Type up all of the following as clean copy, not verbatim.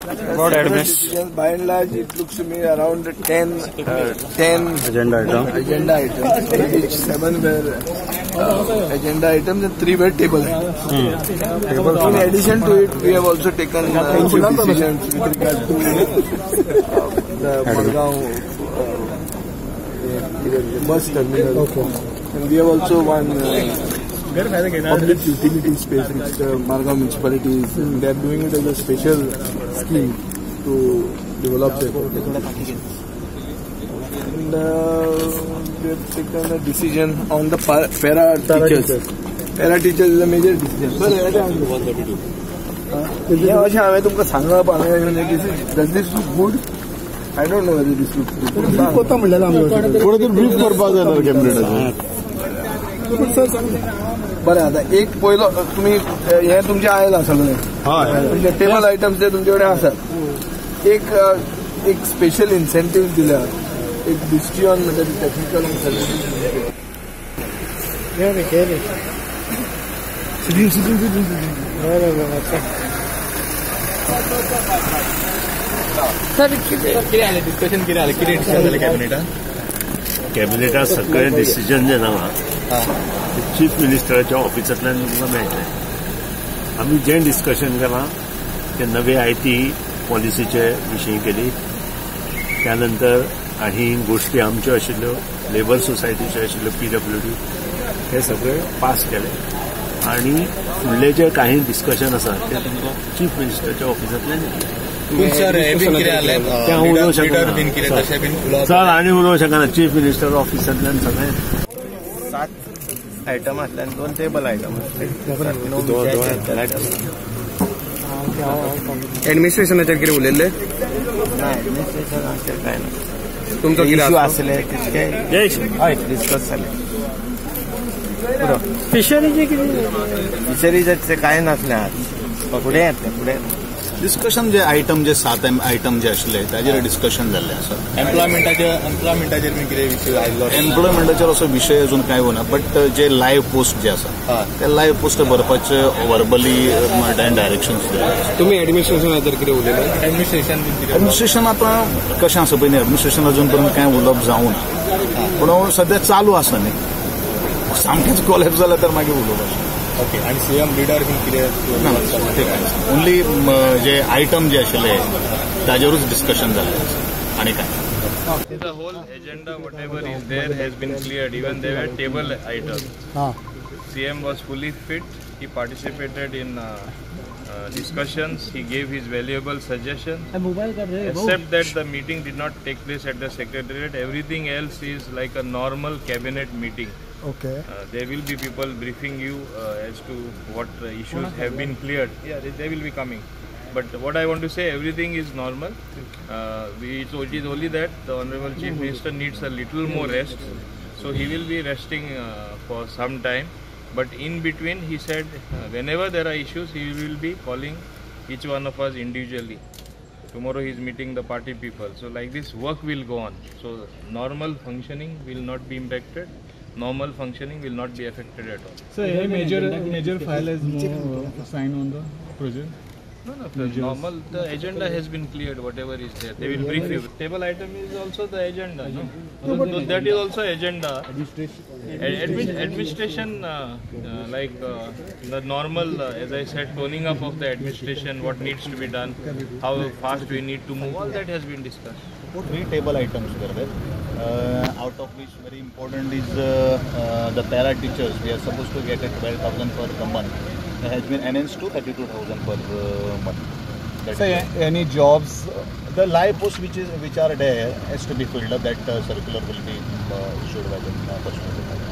About decisions, by and large, it looks to me around 10 agenda items, which 7 were agenda items and 3 were table items. In addition to it, we have also taken few decisions with regard to the Margao bus terminal. Okay. And we have also one public utility space which the Margao municipality is. They are doing it as a special scheme to develop their public. And we have taken a decision on the para teachers. Para teachers is a major decision. Sir, 132. Does this look good? I don't know whether this looks good. Brief करपाक जाय कॅबिनेटाचेर. बरें, आतां एक पयलो तुमी हें तुमचें आयलां सगळें, तुमचे टेबल आयटम्स ते तुमचे कडेन आसात. एक एक स्पेशल इन्सेंटीव दिल्या, एक डिस्टिऑन म्हणटा टेक्निकल सर्विसीस. सर कितें जालें डिस्कशन, कितें जालें, कितें डिसिजन जालें कॅबिनेटान? कॅबिनेटान सगळे डिसिजन जे ना चीफ मिनिस्टराच्या ऑफिसांतल्यान तुमकां मेळटलें. आमी जें डिस्कशन केलां तें नवे IT पॉलिसीचे विशीं केली. त्यानंतर काही गोष्टी आमच्यो आशिल्ल्यो, लेबर सोसायटीच्यो आशिल्ल्यो, PWD, हे सगळे पास केले. आनी फुडले जे काही डिस्कशन आसा ते तुमकां चीफ मिनिस्टराच्या ऑफिसांतल्यान येतलें. तें हांव उलोवंक शकना सर, आनी उलोवंक शकना. चीफ मिनिस्टर ऑफिसांतल्यान सगळें 7 आयटम आसले आनी 2 टेबल आयटम आसले. एडमिनिस्ट्रेशनाचेर कितें उलयल्लें? ना, एडमिनिस्ट्रेशनाचेर कांय ना. तुमचो कितें इश्यू आसले तितके हय डिस्कस जाले. फिशरीचे कितें? फिशरीजाचें कांय नासलें आज, फुडें येतलें. फुडें डिस्कशन जे आयटम, जे 7 आयटम जे आशिल्ले ताजेर डिस्कशन जाल्लें आसा. एम्प्लॉयमेंटाचेर बी कितें विशय आयिल्लो? एम्प्लॉयमेंटाचेर असो विशय अजून कांय उरना, बट जे लायव्ह पोस्ट जे आसा ते लायव्ह पोस्ट भरपाचे वर्बली डायरेक्शन्स दिले. तुमी एडमिनिस्ट्रेशनाचेर कितें उलयलें? एडमिनिस्ट्रेशन आतां कशें आसा पळय, एडमिनिस्ट्रेशन अजून पर्यंत कांय उलोवप जावं ना, पूण सद्या चालू आसा न्ही. सामकेंच कोलॅप्स जाल्यार तर मागीर उलोवपाचें. ओके. आनी सीएम लिडर बीन कितें? ना, ते कांय ओन्ली जे आयटम जे आशिल्ले ताजेरूच डिस्कशन जाल्लें आसा आनी कांय. The whole agenda, whatever is there, has been cleared. Even there were table items. CM was fully fit. He participated in discussions. He gave his valuable suggestions. Except that the meeting did not take place at the secretariat. Everything else is like a normal cabinet meeting. Okay. There will be people briefing you as to what issues have been cleared. Yeah, they will be coming. But what I want to say, everything is normal. It is only that the Honorable Chief Minister needs a little more rest. So he will be resting for some time. But in between, he said, whenever there are issues, he will be calling each one of us individually. Tomorrow he is meeting the party people. So like this, work will go on. So normal functioning will not be impacted. Normal functioning will not be affected at all. So any major file has no sign on the project? No, no. Normal, the agenda has been cleared, whatever is there. They will brief you. Table item is also the agenda, no? So that is also agenda. Administration, like the normal, as I said, toning up of the administration, what needs to be done, how fast we need to move, all that has been discussed. 3 table items were there, out of which very important is the para teachers. We are supposed to get at 12,000 per month. It has been enhanced to 32,000 per month. So any jobs? The live posts which are there has to be filled up. That circular will be issued by the first.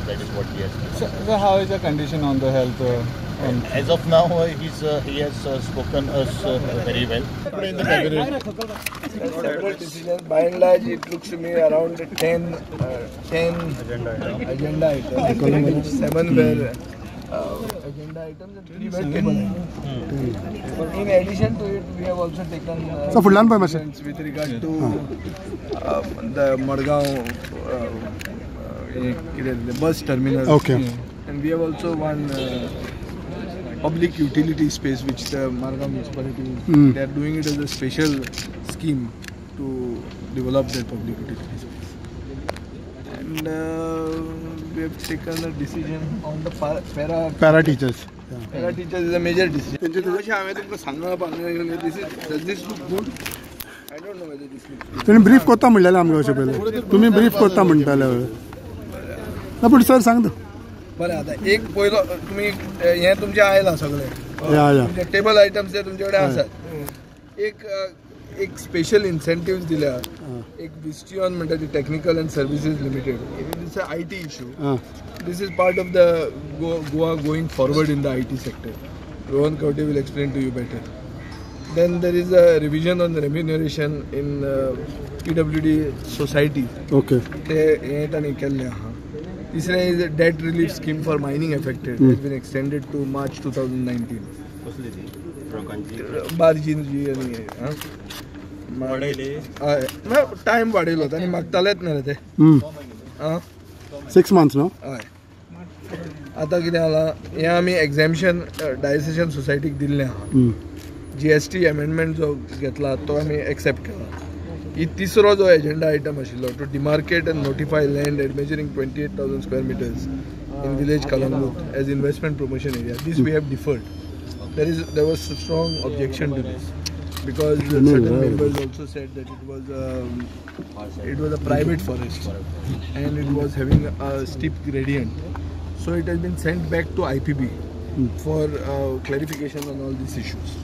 That is what he has. So how is the condition on the health? As of now, he has spoken us very well. In the cabinet. Several decisions. By and large, it looks to me around 10 agenda items. 7 were agenda items and 3 were table items. In addition to it, we have also taken decisions with regard to the Margao bus terminal. Okay. And we have also one public utility space which the Margao municipality, they are doing it as a special scheme to develop that public utility space. And we have taken a decision on the para teachers. Para teachers is a major decision. अशें हांवें तुमकां सांगलां, this is, does this look good? I don't know whether this looks good. तेणी brief करता म्हणलेलें आमकां अशें पयलें, तुमी ब्रीफ करता म्हणटाले ना, पूण सर सांगता. बरें, आतां एक पयलो तुमी हें तुमचें आयलां सगळें टेबल आयटम्स ते तुमचे कडेन आसात. एक एक स्पेशल इन्सेंटिव्स दिल्या, एक विस्टिऑन म्हणटा ती technical and services limited, it's a IT issue. This is part of the Goa going forward in the IT sector. Rohan Khaunte will explain to you better. Then there is a revision on remuneration in PWD society. Okay, ते हें तांणी केल्लें आहा. तिसरें is a debt relief scheme for mining affected has been extended to March 2019. बार्जीन जी आनी time वाडयलो तांणी, मागतालेच न्ही रे ते 6 months न्हू. हय, आतां कितें जालां, हें आमी एग्जॅम्पशन डायसेशन सोसायटीक दिल्लें आहा. GST amendment जो घेतला तो आमी एक्सेप्ट केला. ही तिसरो जो एजेंडा आयटम आशिल्लो, to demarcate and notify land admeasuring 28,000 square meters in village Calangute as investment promotion area, this we have deferred. There was strong objection to this because certain members also said that it was a private forest and it was having a steep gradient. So it has been sent back to IPB for clarification on all these issues.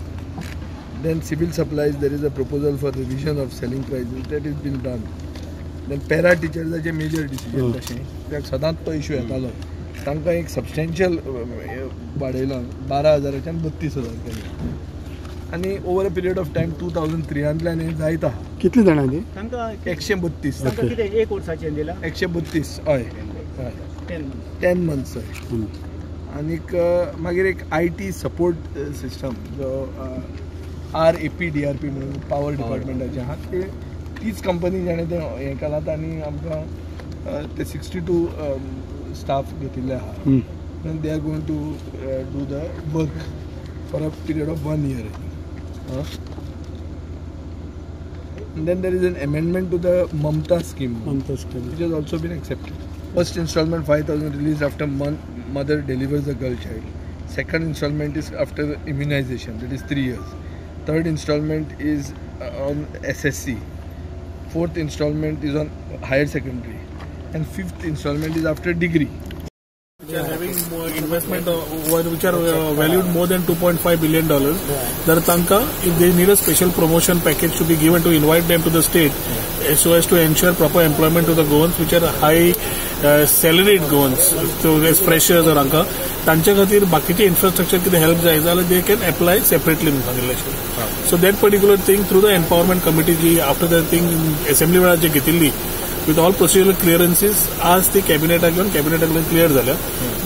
Then civil supplies, there is a proposal for revision of selling prices that has been done. Then para teachers a major decision तशें कित्याक सदांच तो issue येतालो, तांकां एक substantial वाडयलां 12,000च्यान 32,000 केलें आनी over a period of time 2003 हें जायत आहा. कितली जाणां ती? 132. एक वर्साचें दिलां 132. हय हय, 10 months. हय. आनीक मागीर एक IT support system जो RAPDRP म्हणून पावर डिपार्टमेंटाचें आहा, ते तीच कंपनी जाणें तें हें केलां तांणी आमकां ते 62 स्टाफ घेतिल्ले आहा. They are going to do the work for a period of 1 year. And then there is an amendment to the Mamta scheme, which has also been accepted. First installment 5,000 released after mother delivers a girl child. Second installment is after immunization, that is 3 years. Third installment is on SSC. Fourth installment is on higher secondary. And fifth installment is after degree. Which are having more investment which are valued more than $2.5 billion. There tanka, if they need a special promotion package to be given to invite them to the state, so as to ensure proper employment to the Goans, which are high salaried Goans, so as freshers or anka, तांच्या खातीर बाकीचे infrastructure कितें help जाय जाल्यार they can apply separately म्हणून सांगिल्लें. So that particular thing through the empowerment committee ji after the thing assembly वेळार जे घेतिल्ली with all procedural clearances, आज ती कॅबिनेटाक येवन कॅबिनेटाक क्लियर जाल्या.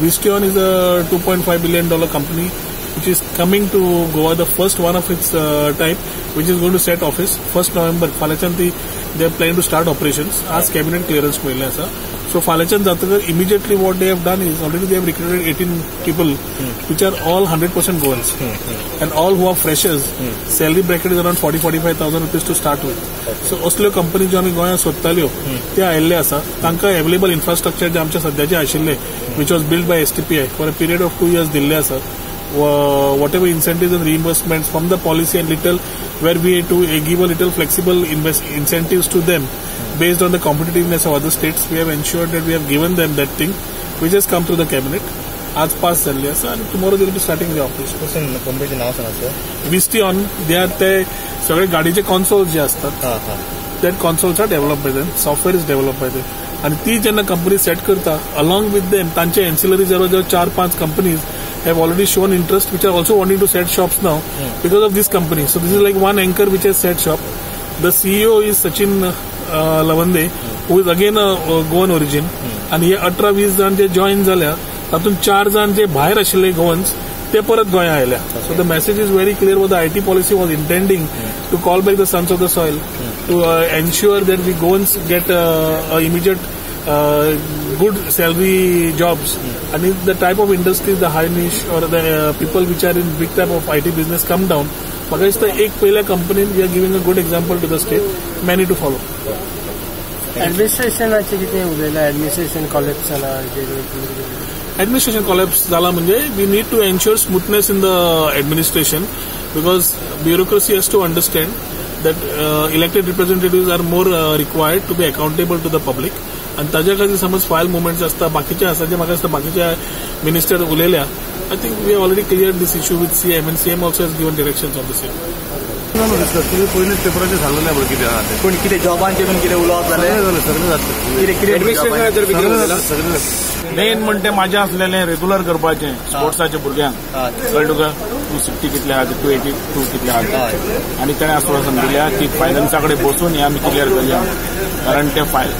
Visteon is a $2.5 billion company which is coming to Goa, the first one of its type, which is going to set office 1st November. फाल्याच्यान ती they plan to start operations. आज cabinet clearance मेळिल्लें आसा. So फाल्याच्यान जातकर immediately what they have done is already they have recruited 18 people which are all 100% Goans and all who are freshers. Salary bracket is around 40-45,000 rupees to start with. So असल्यो company ज्यो आमी गोंयांत सोदताल्यो त्यो आयिल्ल्यो आसा. तांकां अवेलेबल इन्फ्रास्ट्रक्चर जे आमचे सद्याचे आशिल्ले which was build by STPI for a period of 2 years दिल्ले आसा. Whatever incentives and reimbursements from the policy and little where we to give a little flexible incentives to them based on the competitiveness of other states, we have ensured that we have given them that thing which has come through the cabinet. आज pass जाल्ली आसा आनी tomorrow they will be starting the operation. कंपनीचें नांव सांगा sir. विस्टिऑन, they are ते सगळे गाडीचे कॉन्सोल्स जे असतात that consoles are develop by them, software is develop by them. आनी ती जेन्ना कंपनी सेट करता along with them तांचे एन्सिलरी जवळ जवळ 4-5 companies have already shown interest, which are also wanting to set shops now because of this company. So this is like one anchor which has set shop. The CEO is Sachin Lavande, who is again a Goan origin. And हे 18-20 जाण जे join जाल्या तातूंत 4 जाण जे भायर आशिल्ले Goans ते परत गोंया आयल्या. So the message is very clear. The IT policy was intending to call back the sons of the soil to ensure that we Goans get immediate good salary jobs and if the type of industries, the high niche or the people which are in big type of IT business come down, म्हाका दिसता एक पयल्या कंपनीन we are giving a good example to the state, many to follow. ऍडमिनिस्ट्रेशनाचे कितें उलयला? Administration collapse जाला. Administration collapse जाला म्हणजे we need to ensure smoothness in the administration because bureaucracy has to understand that elected representatives are more required to be accountable to the public. आनी ताज्या खातीर समज file movements आसता, बाकीचे आसा जे म्हाका दिसता बाकीचे minister उलयल्या. I think we already clear this issue with CM and CM also has given directions on the same. पयलींच पेपराचेर सांगलें पळय कितें आहा तें. पूण कितें जॉबांचें बीन कितें उलोवप जालें? सगळें जातलें. सगळें. मेन म्हणटे म्हाजें आसलेलें रेगुलर करपाचें स्पोर्ट्साच्या भुरग्यांक, कळ्ळें तुका? 260 कितले आहा, 282 कितले आहा, आनी ताणें आस्वासन दिल्या की फायनान्सा कडेन बसून हें आमी क्लियर करया, कारण ते फायल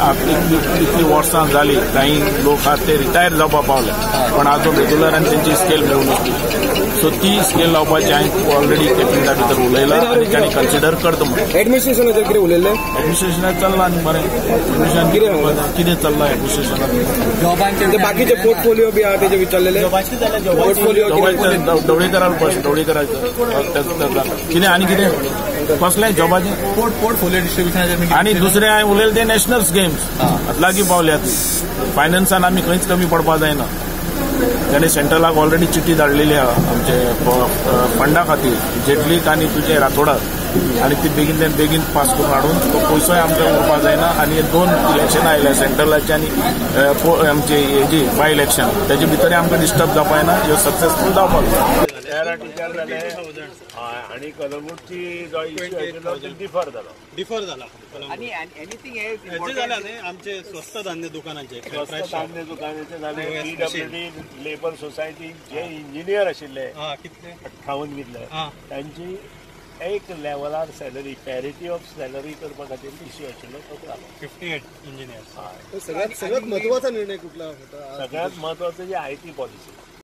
इतली वर्सां जाली, कांय लोक आहा ते रिटायर जावपाक पावले पण आजून रेगुलर आनी तेंची स्केल मेळूंक नासली. सो ती स्केल लावपाची हांवें ऑलरेडी कॅबिनेटा भितर उलयलां आनी तांणी कन्सिडर करता म्हणून. एडमिनिस्ट्रेशनाचेर कितें उलयलें? एडमिनिस्ट्रेशनाक चल्लां आनी बरें कितें चल्लां एडमिनिस्ट्रेशनाक, बाकीचे पोर्टफोलिओ बी आहा तेजे विचारलेले? पोर्टफोलिओ ढवळीकराल फर्स्ट, ढवळीकराचो कितें आनी कितें कसलें जॉबाचें पोर्टफोलिओ डिस्ट्रिब्युशनाचेर. आनी दुसरें हांवें उलयलें ते नॅशनल गेम्स लागीं पावल्यात, फायनान्सान आमी खंयच कमी पडपाक जायना. ताणें सेंट्रलाक ऑलरेडी चिटी धाडलेली आहा आमचे फंडा खातीर, जेटलीक आनी तुजे राठोडाक, आनी ती बेगीन बेगीन पास करून हाडून तो पयसोय आमकां उरपाक जायना. आनी 2 इलेक्शनां आयल्या सेंट्रलाचे आनी आमचे हेजी बाय इलेक्शन, तेजे भितर आमकां डिस्टर्ब जावपाक जायना, ह्यो सक्सेसफूल जावपाक जाय. पॅरा टिचर जाले आनी कलंगूटची जो इश्यू आशिल्लो तो डिफर जालो. डिफर जाला. आनी एनीथिंग एल्स हेजे जालें न्ही आमचे स्वस्त धान्य दुकानाचे, स्वस्त धान्य दुकानाचे जालें, पीडब्ल्यूडी लेबर सोसायटी जे इंजिनियर आशिल्ले कितले 58 कितले तांची एक लेवलार सॅलरी पॅरिटी ऑफ सॅलरी करपा खातीर इश्यू आशिल्लो तो जालो. 58 इंजिनियर्स. सगळ्यात महत्वाचा निर्णय कुठला होता? सगळ्यात महत्वाचं जे IT policy.